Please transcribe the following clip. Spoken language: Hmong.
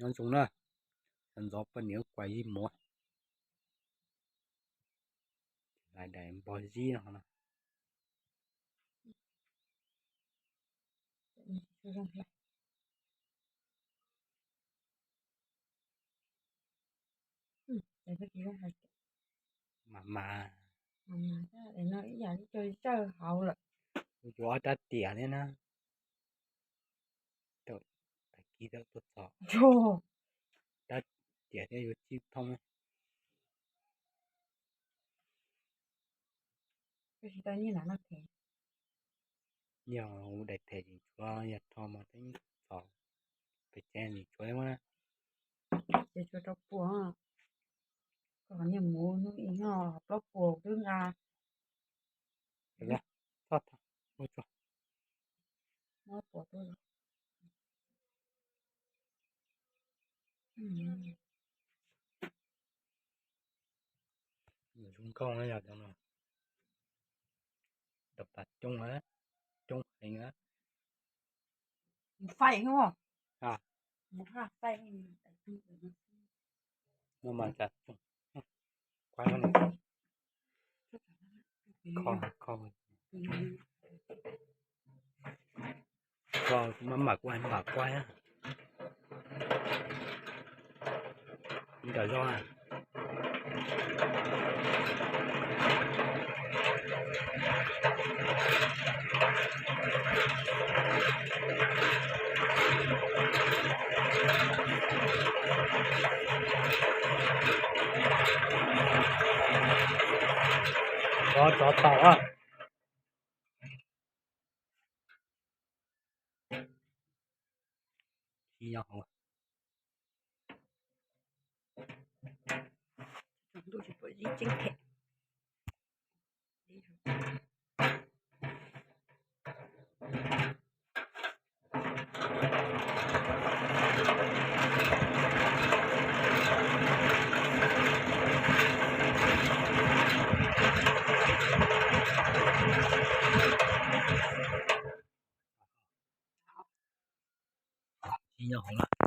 Nyob zoo na, sawv ntxov poj niam kuas yij muam. Lais daim npog zib no na. Mas mas, ib yam li cog zawj hauv lawm. Yuav ob rab tiam thiab na. Tais kis tau tuaj txog, rab tiam thiab yuav tsib thoob. Yog daim them tseem tshuav, yog rho mas twb txog, pem tsev tseem tshuav thiab na. Ces tshuav rau puas, koj niag mus hnub ib no plaub puas twb nqa. Zoo nkauj na yog cov no. Dab pas coob, coob heev. Mus faij, mus faij. No mas, kuav, kho, kho, kho, kuv mam mam kuav, mam kuav. Nram zos na. Tsov, tsov tau a. Tsis nyob hauv. Ntuj tsis pom zib tseeb thiab. Tsis nyob hauv lawm.